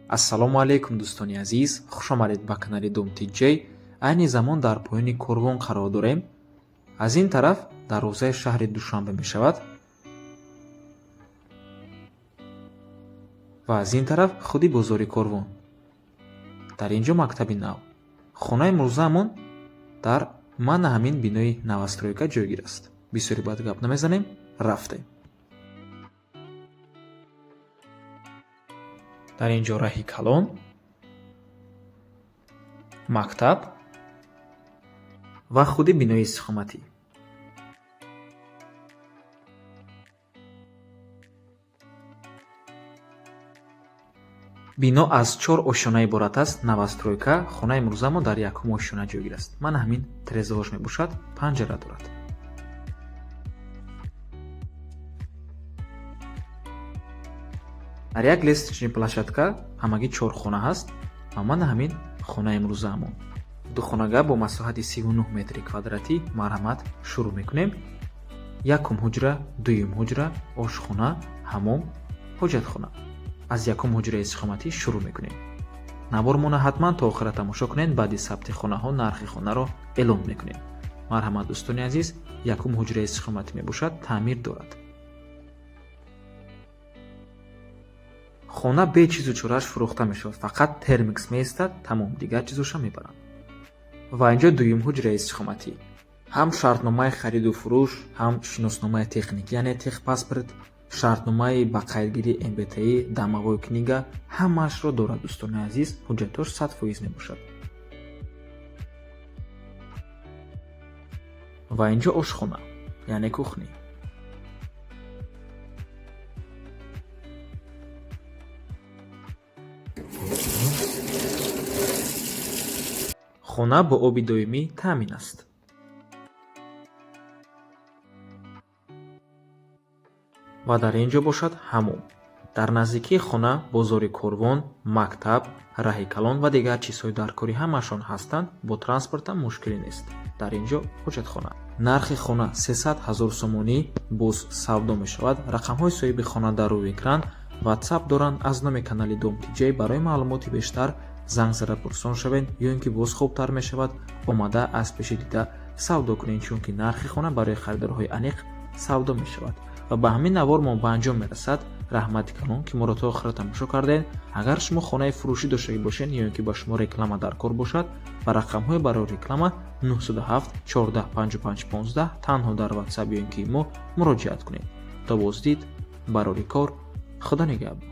Ассалому алайкум, дӯстони азиз, хушомадед ба канали Дом Тиҷей. Айни замон дар поёни корвон қарор дорем. Аз ин тараф дарвозаи шаҳри Душанбе мешавад ва аз ин тараф худи бозори Корвон. Дар ин ҷо мактаби нав. Хонаи имрӯзаамон дар мана ҳамин бинои новостройка ҷойгир аст. Бисёри бад гап намезанем, рафтем. Дар ин ҷо раҳи калон, мактаб ва худи бинои истиқоматӣ. Бино аз чор ошёна иборат аст. Новостройка. Хонаи имрӯзамо дар якум ошёна ҷойгир аст. Мана ҳамин тирезаҳош мебошад, панҷара дорад. Дар як лестничный площадка ҳамагӣ чор хона ҳаст ва мана ҳамин хонаи имрӯзаамон. Духонага бо масоҳати 39 метри квадратӣ. Марҳамат, шурӯъ мекунем. Якум ҳуҷра, дуюм ҳуҷра, ошхона, ҳамом, ҳоҷатхона. Аз якум ҳуҷраи истиқоматӣ шурӯъ мекунем. Навормона ҳатман то охира тамошо кунед. Баъди сабти хонаҳо нархи хонаро эълон мекунем. Марҳамат, дӯстони азиз, якум ҳуҷраи истиқоматӣ мебошад, таъмир дорад. Хона бе чизу чорааш фурӯхта мешавад, фақат термикс меистад, тамом, дигар чизоша мебаранд. Ва инҷо дуюм ҳуҷраи истиқоматӣ. Ҳам шартномаи хариду фурӯш, ҳам шиносномаи техникӣ, яъне техпаспорт, шартномаи ба қайдгирии МБТИ, домовой книга ҳамаашро дорад, дӯстони азиз, ҳуҷҷатҳош 100% мебошад. Ва инҷо ошхона, яъне кухня. Хона бо оби доимӣ таъмин аст. Ва дар ин ҷо бошад ҳамом. Дар наздикии хона бозори Корвон, мактаб, раҳи калон ва дигар чизҳои даркорӣ ҳамаашон ҳастанд, бо транспортам мушкиле нест. Дар ин ҷо ҳоҷатхона. Нархи хона 300 ҳазор сомонӣ, боз савдо мешавад. Рақамҳои соҳиби хона дар рӯи экран, WhatsApp доранд. Аз номи канали Дом Тиҷей барои маълумоти бештар занг зада пурсон шавед ё ин ки боз хубтар мешавад омада аз пеши дида савдо кунед, чунки нархи хона барои харидорҳои аниқ савдо мешавад. Ва ба ҳамин навор мо ба анҷом мерасад. Раҳмати калон, ки моро то охира тамошо кардед. Агар шумо хонаи фурӯшӣ доштагӣ бошед ё ин ки ба шумо реклама дар кор бошад, ба рақамҳои барои реклама 907 14 55 15 танҳо дар WhatsApp ё ин ки мо муроҷиат кунед. То боздид, барори кор, Худо нигаҳбон.